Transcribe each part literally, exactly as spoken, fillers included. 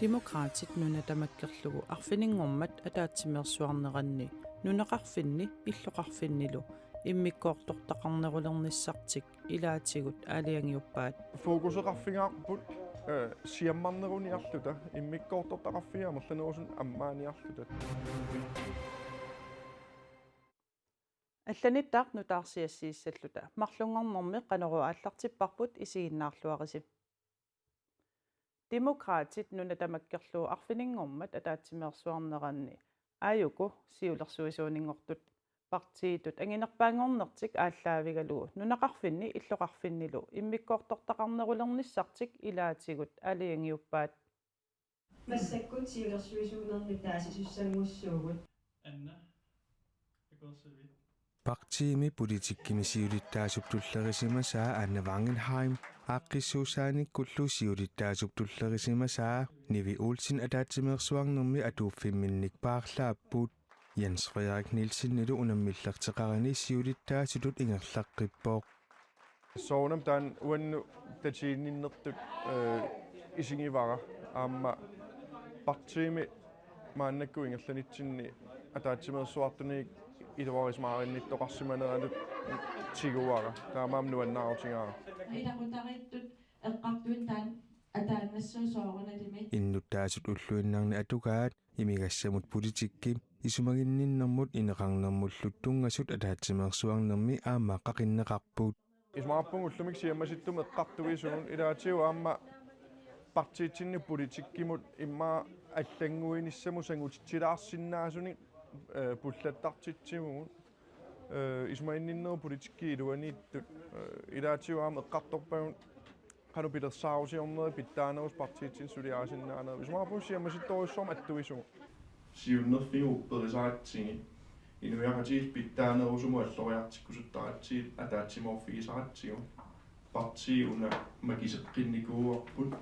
Demokraatit nuna tamakkerlugu arfininngormat ataatsimeersuarneranni nunaqarfinni illoqarfinnilu immikkoortortaqarnerulernissartik ilaatigut aalajangiuppaat. Fokuseqarfigaarput, eh, siammarneruniarluta, immikkoortortaqarfiit amerlanerusunik ammaaniarluta. Allanittaaq nutaarsiassiissalluta. Marlunngornermi Qanorup aallartipparput, isiginnaarluarisi. Demokraatit nuna tamakkerlugu arfininngormat ataatsimeersuarneranni aajuku siulersuisuuninngortut partiitut anginerpaanngornertik aallaavigalugu nunaqarfinni illoqarfinnilu immikkoortortaqarnerulernissartik ilaatigut aalajangiuppaat. Massakkut siulersuisuunermi taasisussanngussuugut. Anna, akuersivit. Partiimi politikkimi siulittaasup tullerisimasaa Anna Wangenheim aaqqissuussaanikkullu siulittaasup tullerisimasaa Nivi Olsen ataatsimeersuarnermi atuuffimminnik paarlaapput. Jens Frederik Nielsenilu unammillerteqarani siulittaasutut ingerlaqqippoq. Soorunami taanna uannut tatiginninnertut, eh, isigivara, aamma partiimi maannakkut ingerlanitsinni ataatsimeersuartunik iluarisimaarinnittoqarsimaneranut tiguara. Taamaammat nuannaarutigaara. Ilaqutariittut eqqartuinnaq taanna ataannassaaq soorunalimi. Innuttaasut ulluinnarni atugaat imigassamut politikki isumaginninnermut ineqarnermullu tunngasut ataatsimeersuarnermi aamma qaqinneqarput. Isumaqarpunga ullumikkut siammasitsumut eqqartuisugut, ilaatigut aamma partiitsinni politikkimut immaqa allannguinissamut sangutitsilaarsinnaasunik, eh, pullattartitsivugut. Eh, isumaginninnerup politikki iluaniittut, eh, ilaatigut aamma eqqartorpagut qanoq pilersaarusiornerit pitsaanerusut partiitsinni suliarisinnaanerit. Isumaqarpunga siammasitsorujussuarmik attuisugut. Siunnerfigut upperisaratsigu, inuiaqatigiit pitsaanerusumut alloriartikkusuttaratsigit ataatsimoorfigisaratsigu, partii una makiseqqinnikuuarput,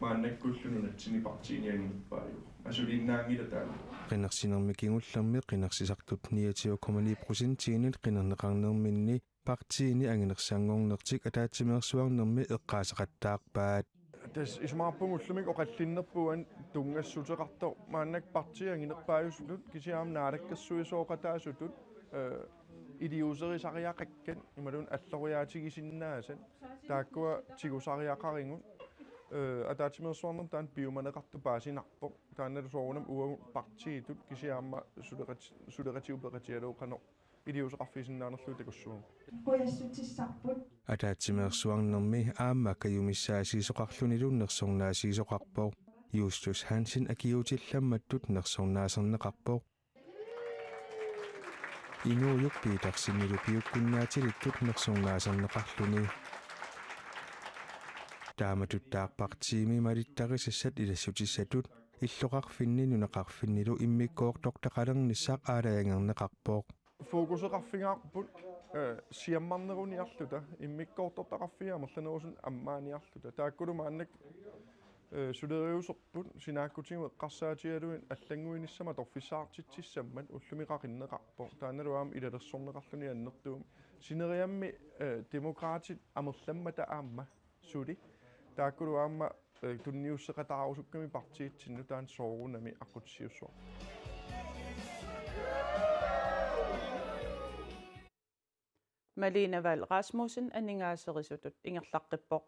maannakkullu nunatsinni partiinik anginerpaajuvoq. Asuliinnaanngilaq taanna. Qinersinermi kingullermi qinersisartut niogtyve komma ni procentiinit qinerneqarnerminni partiini anginersanngornertik ataatsimeersuarnermi eqqaaseqattaarpaat. Tassa isumaqarpunga ullumikkut oqallinnerput uani tunngassuteqartoq maannakkut partiit anginerpaajusutut, kisianni aamma naalakkersuisooqataasutut, eh, iliuuserisariaqakkat imaluunniit alloriaatigisinnaasat, taakkua tigusariaqarigut, eh, ataatsimeersuarnermi taanna piumaneqartoq paasinarpoq, taannalu soorunami uagut partiitut kisianni aamma suleqat-, suleqatigut peqatigalugu qanoq iliuuseqarfigisinnaanerlugu takussuugut. Qujassutissarput. Ataatsimeersuarnermi aamma kajumissaasiisoqarlunilu nersornaasiisoqarpoq. Justus Hansen akiuutillammattut nersornaaserneqarpoq. Inuujuk Petersenilu piukkunnaatilittut nersornaaserneqarluni. Taamatuttaaq partiimi malittarisassat ilassutissatut illoqarfinni nunaqarfinnilu immikkoortortaqalernissaq aalajangerneqarpoq. Fokuseqarfigaarput, eh, siammarneruniarluta, immikkoortortaqarfiit amerlanerusunik ammaaniarluta. Taakkulu maannakkut, eh, suleriuserput, sinaakkutigut eqqarsaatigalugit allannguinissamut atorfissaqartitsissammat, ullumikkut qaqinneqarpoq. Taannalu aamma ilalersorneqarluni annertuumik. Sineriammi, eh, Demokraatit amerlammata aamma suli. Taakkulu aamma, eh, tunniusseqataarusukkamik partiitsinni taanna soorunami aqqutissiuussuarpoq. Malene Vahl Rasmussen aningaaserisutut ingerlaqqippoq.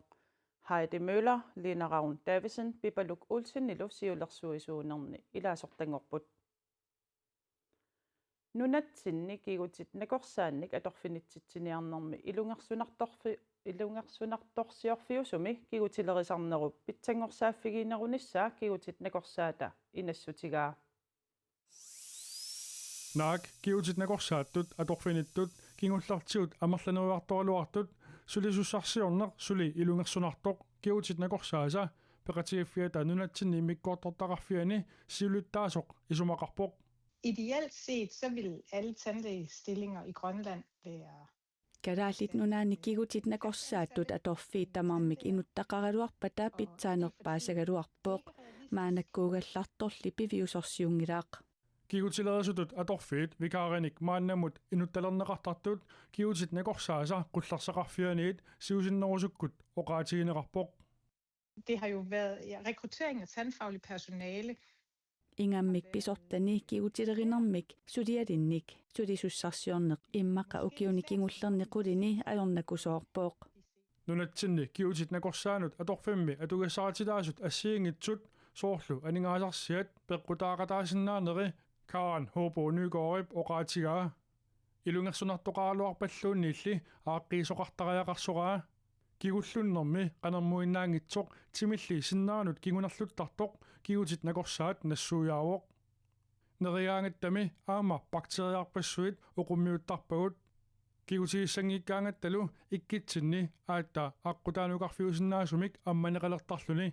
Heidi Møller, Lina Ravn Davidsen, Pipaluk Olsenilu siulersuisuunerni ilaasortanngorput. Nunatsinni kigutit nakorsaannik atorfinitsitsiniarnermi ilungersunartorfi-, ilungersunartorsiorfiusumi kigutilerisarnerup pitsanngorsaaffiginerunissaa kigutit nakorsaata inassutigaa. Naak kigutit nakorsaattut atorfinittut kingullertigut amerlanerujartoraluartut sulisussarsiorneq suli ilungersunartoq kigutit nakorsaasa peqatigiiffiata nunatsinni immikkoortortaqarfiani siulittaasoq isumaqarpoq. Ideelt set, så ville alle tandlægestillinger i Grønland være Kalaallit Nunaanni kigutit nakorsaattut atorfiit tamarmik inuttaqaraluarpata pitsaanerpaasagaluarpoq. Maannakkuugallartorli piviusorsiunngilaq. Kigutilerisutut atorfiit vikaarinik maannamut inuttalerneqartartut kigutit nakorsaasa qullersaqarfianiit siusinnerusukkut oqaatigineqarpoq. Det har jo været, ja, rekruttering af tandfagligt personale. Ingammik pisortani kigutilerinermik sulialinnik sulisussarsiorneq immaqa ukiuni kingullerni qulini ajornakusoorpoq. Nunatsinni kigutit nakorsaanut atorfimmi atugassarititaasut assigiinngitsut soorlu aningaasarsiat peqqutaaqataasinnaaneri Karen Hobo Nygaardip oqaatigaa. Ilungersunartoqaraluarpalluunniilli aaqqiisoqartariaqarsoraa. Kigullunnermi qanermuinnaanngitsoq timilli sinneranut kingunerluttartoq kigutit nakorsaat nassuiaavoq. Nerigaangattami aamma bakteriarpassuit oqummiuttarpagut. Kigutigissanngikkaangattalu ikkitsinni aatsaat aqqutaanukarfiusinnaasumik ammaneqalertarluni.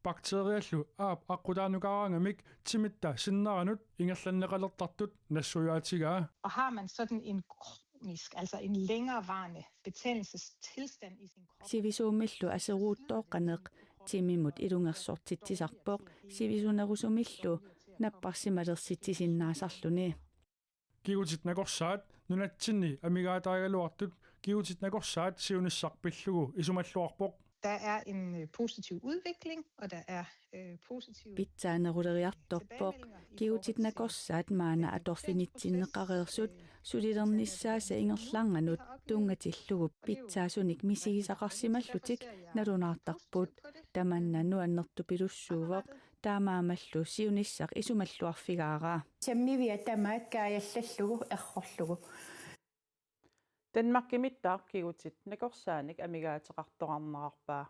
Bakteriallu aap aqqutaanukaraangamik timitta sinneranut ingerlanneqalertartut nassuiaatigaa. Og har man sådan en kronisk, altså en længerevarende betændelsestilstand i sin krop, Sivisuumillu aseruuttooqqaneq timimut ilungersortitsisarpoq sivisunerusumillu napparsimalersitsisinnaassalluni. Kigutit nakorsaat nunatsinni amigaataagaluartut kigutit nakorsaat siunissaq pillugu isumalluarpoq. Der er en øh, positiv udvikling, og der er øh, positive Pitsaaneruleriartorpoq. Kigutit nakorsaat maanna atorfinitsinneqareersut sulilernissaasa ingerlaannganut tunngatillugu pitsaasunik misigisaqarsimallutik nalunaartarput. Tamanna nuannertupilussuuvoq, taamaammallu siunissaq isumalluarfigaara. Sammivia tamaat kaajallallugu errorlugu. Danmarkimittaaq kigutit nakorsaanik amigaateqartoqarnerarpaa.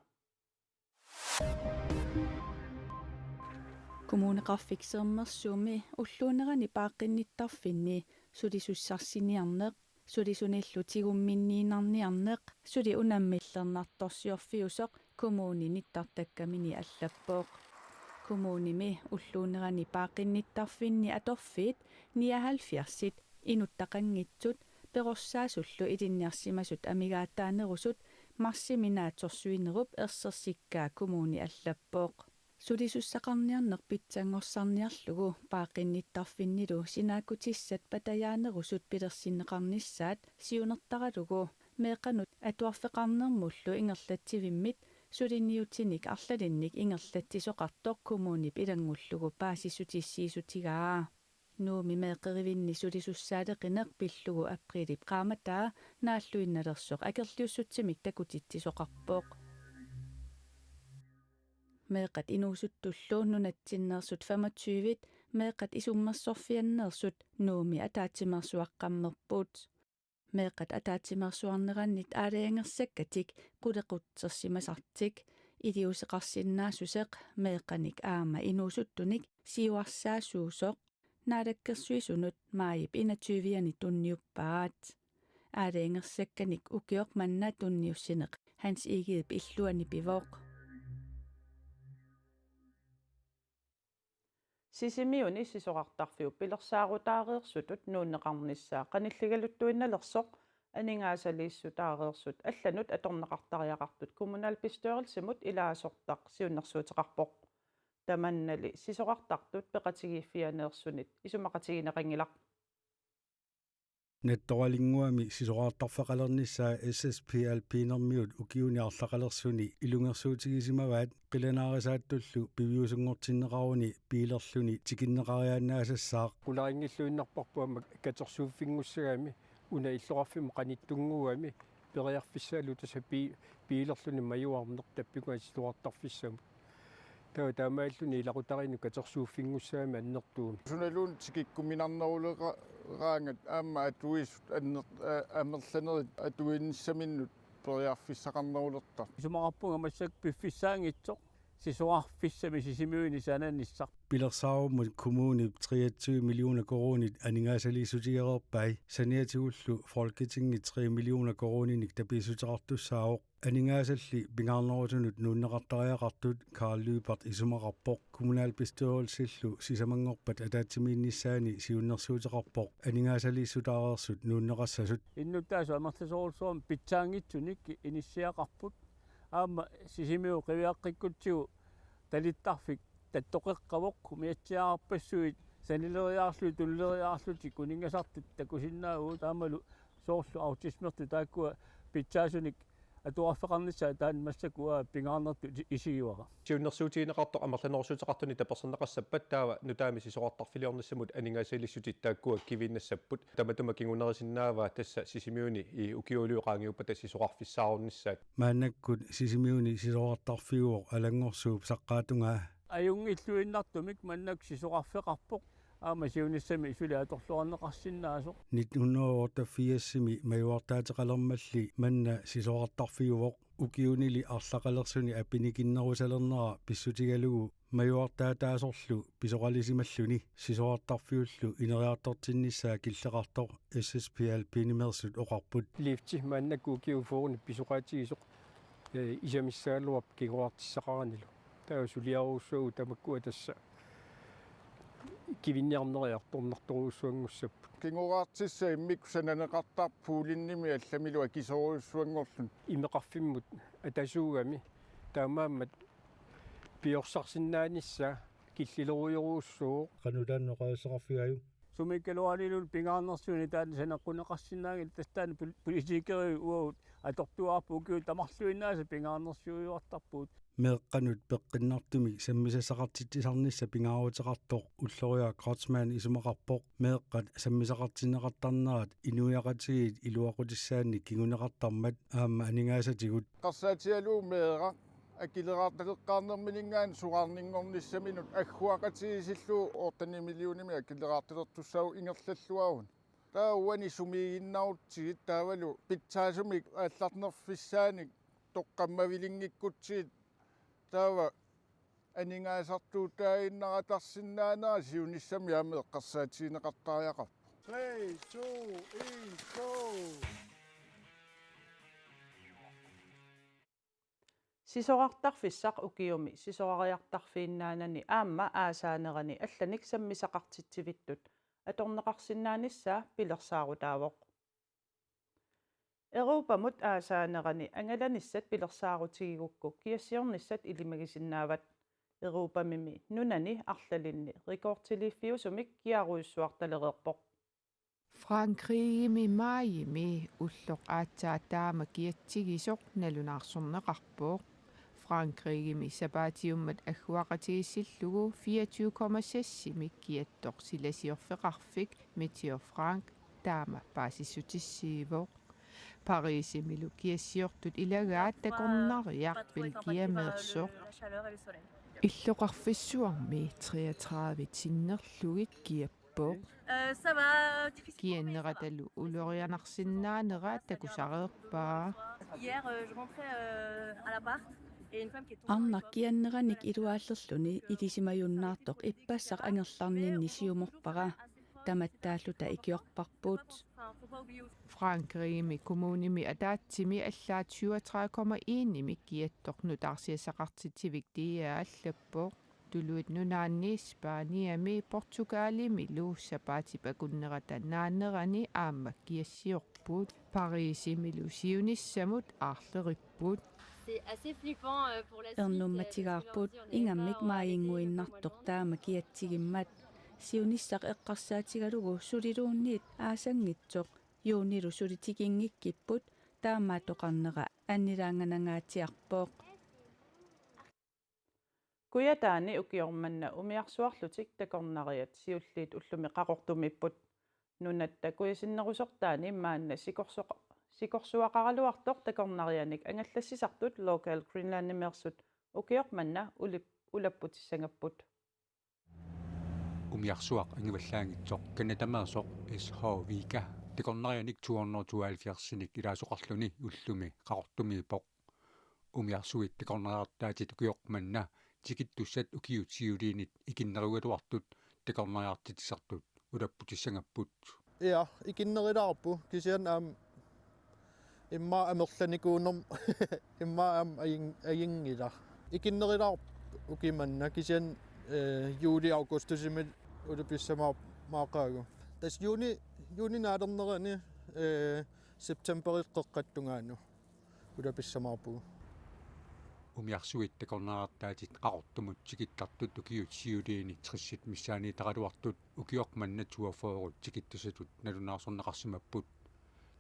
Kommuneqarfik Sermersuumi ulluunerani paaqqinnittarfinni sulisussarsiniarneq, sulisunillu tigumminniinnarniarneq, suli unammillernartorsiorfiusoq kommuni nittartakkamini allappoq. Kommunimi ulluunerani paaqqinnittarfinni atorfiit nioghalvfjerdsit inuttaqanngitsut perorsaasullu ilinniarsimasut amigaataanerusut marsimi naatsorsuinerup ersersikkaa kommuni allappoq. Sulisussaqarniarneq pitsanngorsarniarlugu paaqqinnittarfinnilu sinaakkutissat patajaanerusut pilersinneqarnissaat siunertaralugu meeqqanut atuarfeqarnermullu ingerlatsivimmit suliniutinik arlalinnik ingerlatsisoqartoq kommunip ilanngullugu paasissutissiissutigaa. Nuummi meeqqerivinni sulisussaaleqineq pillugu apriilip qaammataa naalluinnalersoq akerliussutsimik takutitsisoqarpoq. Meeqqat inuusuttullu nunatsinneersut femogtyvit meeqqat isummersorfianneersut Nuummi ataatsimeersuaqqammerput. Meeqqat ataatsimeersuarnerannit aalajangersakkatik qulequtsersimasartik iliuuseqarsinnaassuseq meeqqanik aamma inuusuttunik siuarsaasuusoq Naalakkersuisunut maajip enogtyve-ani tunniuppaat. Aalajangersakkanik ukioq manna tunniussineq Hans Egedep illuani pivoq. Sisimiuni sisorartarfiup pilersaarutaareersutut nuunneqarnissaa qanilligaluttuinnalersoq aningaasaliissutaareersut allanut atorneqartariaqartut kommunalbestyrelsimut ilaasortaq siunnersuuteqarpoq. Tamannali sisorartartut peqatigiiffianeersunit isumaqatigineqanngilaq. Nattoralinnguami sisorartarfeqalernissaa S S P L P-nermiut ukiuni arlaqalersuni ilungersuutigisimavaat qilanaarisaatullu piviusunngortinneqaruni biilerluni tikinneqariaannaasassaaq. Qularinngilluinnarparput aamma katersuuffinngussagami una illoqarfimmut qanittunnguugami periarfissaalu tassa pi-, biilerluni majuarneq tappikua sisorartarfissamut. Taava taamaalilluni ilaqutariinnut katersuuffinngussagami annertuumik. Sunaluunniit tikikkuminarneruleraangat aamma atuisut anner-, a-, amerlanerit atuinissaminnut periarfissaqarnerulertarput. Isumaqarpunga massakkut piffissaanngitsoq sisorarfissami Sisimiuni sananissaq. Pilersaarummut kommunip treogtyve millioner koruunit aningaasaliissutigereerpai, saniatigullu Folketingip tre millioner koruuninik tapiissuteqartussaavoq. Aningaasalli pingaarnerusunut nuunneqartariaqartut Karl Lyberth isumaqarpoq. Kommunalbestyrelsillu sisamanngorpat ataatsimiinnissaani siunnersuuteqarpoq aningaasaliissutaareersut nuunneqassasut. Innuttaasut amerlasoorujussuarmik pitsaanngitsunik inissiaqarput. Aamma Sisimiut qiviaqqikkutsigu talittarfik tattoqeqqavoq, umiatsiaarpassuit sanileriaarlutik, tulileriaarlutik, kuningasartat takusinnaavugut, aammalu soorlu autismertut taakkua pitsaasunik Atuarfeqarnissaa taanna massakkut pingaarnertut isigivara. Siunnersuutigineqartoq amerlanerussuteqartunik taperserneqassappat taava nutaamik sisorartarfiliornissamut aningaasaliissutit taakkua kiviinnassapput. Tamatuma kingunerisinnaavaa tassa Sisimiuni i ukiuliup qaangiuppata sisorarfissaarunnissaat. Maannakkut Sisimiuni sisorartarfiuvoq Alanngorsuup saqqaatungaa. Ajunngilluinnartumik mannak sisorarfeqarpoq, aamma siunissami suli atorluarneqarsinnaasoq. Nitten hundrede og otteogfirsimi majuartaateqalermalli manna sisorartarfiuvoq, ukiunili arlaqalersuni apinikinnerusalernera pissutigalugu majuartaataasorlu pisoqalisimalluni sisorartarfiullu ineriartortinnissaa killeqartoq S S P Alpinimeersut oqarput. Lifti maannakkut ukiut fyrrenik pisoqaatigisoq, eh, isamissagaluarpoq kingoraartissaqaranilu. Taava suliarujussuuvoq tamakkua tassa kivinniarneriartornartorujussuanngussapput. Kingoraartissaq immikkut sananeqartarpoq puulinnimi allamilu akisoorujussuanngorluni. Imeqarfimmut atasuugami taamaammat piorsarsinnaanissaa killilerujorujussuuvoq. Qanoq taanna oqaasissaqarfigaajuk? Sumiikkaluarlunilu pingaarnersiunik taanna saneqqunneqarsinnaanngilaq, tassa taanna pol-, politikeriuvoq uagut atortuarput, ukiut tamarluinnaasa pingaarnersiujuartarpugut. Meeqqanut peqqinnartumik sammisassaqartitsisarnissaq pingaaruteqartoq Ulloriaq Kreutzmann isumaqarpoq meeqqat sammisaqartinneqartarnerat inuiaqatigiit iluaqutissaannik kinguneqartarmat aamma aningaasatigut. Eqqarsaatigalugu meeraq akileraartaleqqaarnermininngaanniit soraarninngornissaminut agguaqatigiissillugu otte-ni millionimik akileraartalertussaavoq ingerlalluaruni. Taava uani sumiiginnarutsigit taavalu pitsaasumik aallarnerfissaanik toqqammavilinngikkutsigu taava aningaasartuutaaginnaratarsinnaanera siunissami aamma eqqarsaatigineqartariaqarpoq. Three, two, one, go! Sisorartarfissaq ukiumi sisorariartarfiinnaanani aamma aasaanerani allanik sammisaqartitsivittut atorneqarsinnaanissaa pilersaarutaavoq. Europamut aasaanerani angalanissat pilersaarutigigukku kiassiornissat ilimagisinnaavat. Europamimi nunani arlalinni rekordiliiffiusumik kiarujussuartalereerpoq. Frankrigimi maajimi ulloq aatsaat taama kiatsigisoq nalunaarsorneqarpoq. Frankrigimi sapaatiummat agguaqatigiissillugu fireogtyve komma seksimik kiattoq silasiorfeqarfik Météo France taama paasissutissiivoq. Parisimilu kiassiortut ilagaat takornariaq Belgiameersoq. Illoqarfissuarmi treogtredive tinnerlugit kiappoq. Euh, ça va, difficile. Kianneratalu ulorianarsinnaanera takusareerpaa. Hier, euh, je rentrais, euh, à l'appart et une femme qui est tombée dans les pommes. Arnaq kianneranik iluaallerluni ilisimajunnaartoq ippassaq angerlarninni siumorpara. Tamattaalluta ikiorparput. Frankrigimi kommunimi ataatsimi allaat syvogtredive komma enimik kiattoq nutaarsiassaqartitsivik D A allappoq. Tuluit Nunaanni, Spaniami, Portugalimilu sapaatip akunnerata naanerani aamma kiassiorput. Parisimilu siunissamut aarleripput. C'est assez flippant, euh, pour la suite, euh, parce que là, on se dit, on est pas, on est pas à la télé, donc, euh, vraiment. C'est vraiment flippant. Ernummatigaarput ingammik maaginnguinnartoq taama kiatsigimmat. Siunissaq eqqarsaatigalugu suliluunniit aasanngitsoq juunilu suli tikinngikkipput, taamaattoqarnera annilaanganangaatsiarpoq. Kujataani ukioq manna umiarsuarlutik takornariat siulliit ullumi qaqortumiipput. Nunatta kujasinnerusortaani maanna sikorsoq-, sikorsuaqaraluartoq takornarianik angallassisartut Local Greenlandimeersut ukioq manna ulip-, ulapputissangapput. Umiarsuaq angivallaanngitsoq Canadameersoq S H Vika takornarianik to hundrede tooghalvfjerdsinik ilaasoqarluni ullumi qaqortumiippoq. Umiarsuit takornariartaatit ukioq manna tikittussat ukiut siuliinit ikinnerugaluartut takornariartitsisartut ulapputissangapput. Ja, ikinnerilaarput kisianni aamma immaqa amerlanikuunermut immaqa aamma ajun-, ajunngilaq. Ikinnerilaarput ukioq manna kisianni, eh, juli augustusimi ulapissamaar-, maaqaagu. Tassa juuni, juuni naalernerani, eh, septemberip qeqqata tungaanut ulapissamaarpugut. Umiarsuit takornariartaatit qaqortumut tikittartut ukiut siuliini tressit missaaniittaraluartut ukioq manna toogfyrre tikittussatut nalunaarsorneqarsimapput.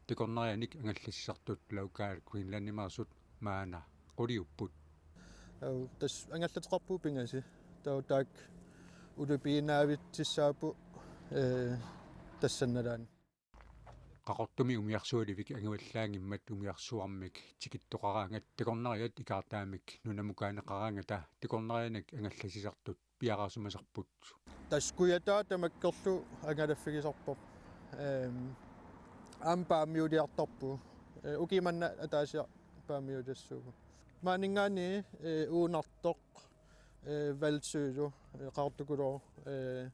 takornarianik angallassisartut Lowkide Greenlandimeersut maanna quliupput. Au, tassa angallateqarpugut pingasut. Taava taakku ulluinnavitsissaapput, ee, tassannalaani. Qaqortumi umiarsualivik anguallaanngimmat umiarsuarmik tikittoqaraangat takornariat ikaartaamik nunamukaaneqaraangata takornarianik angallassisartut piareersimasarput. Tassa kujataa tamakkerlugu angalaffigisarpoq. Ehm, aamma paamiuliartarpugut. Eh, ukioq manna ataasiarluni paamiuliassuugut. Maaninngaanniit, eh, uunartoq, eh, valsølu, eh, qaqortukulooq, eh,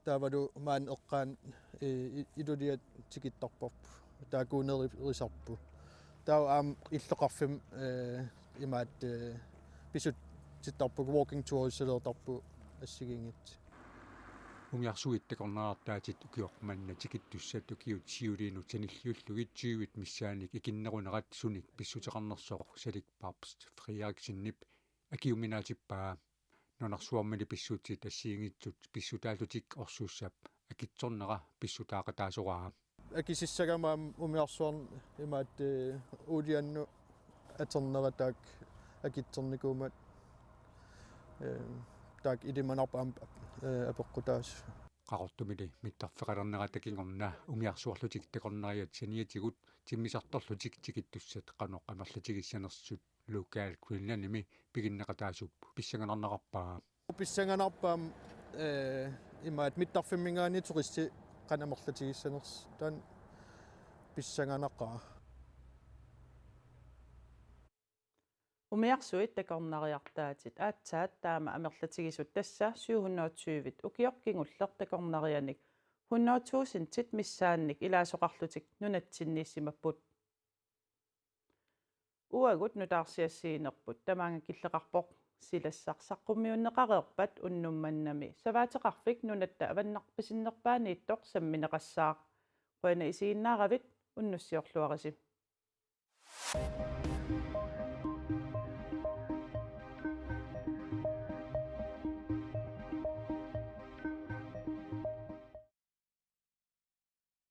taavalu maani eqqaani, eh, i-, iluliat tikittarparput. Taakkuunerisarput. Taava aamma illoqarfimmi, eh, imaattoq, eh, pissutittarpugut, walking tours-ilertarpugut assigiinngitsut. Umiarsuit takornariartaatit ukioq manna tikittussat ukiut siuliinut sanilliullugit tyvit missaannik ikinnerunerat sunik pissuteqarnersoq Salik Pabst Frederiksenip akiuminaatippaa. Nunarsuarmili pissutsit assigiinngitsut pissutaallutik orsuussap akitsornera pissutaaqataasoraa. Akisissagama aamma umiarsuarmi imaattoq, eh, uuliannut atornera taakku akitsornikuummat, eh, taakku ilimanarpoq aamma, eh, apeqqutaasoq. Qaqortumili mittarfeqalernerata kingorna umiarsuarlutik takornariat saniatigut timmisartorlutik tikittussat qanoq amerlatigissanersut Lowkide Greenlandimi piginneqataasup pissanganarneqarpaa. Pissanganarpoq aamma, eh, imaattoq mittarfimminngaanniit turistit qanoq amerlatigissanersut, taanna pissanganaqaaq. Umiarsuit takornariartaatit aatsaat taama amerlatigisut, tassa syv hundrede og tyve ukioq kingulleq takornarianik hundrede tusindit missaannik ilaasoqarlutik nunatsinniissimapput. Uagut nutaarsiassiinerput tamaanga killeqarpoq. Silassaq saqqummiunneqareerpat unnuk mannami savaateqarfik Nunatta Avannarpasinnerpaaniittoq sammineqassaaq. Qujanaq isiginnaaravit, unnussiorluarisi.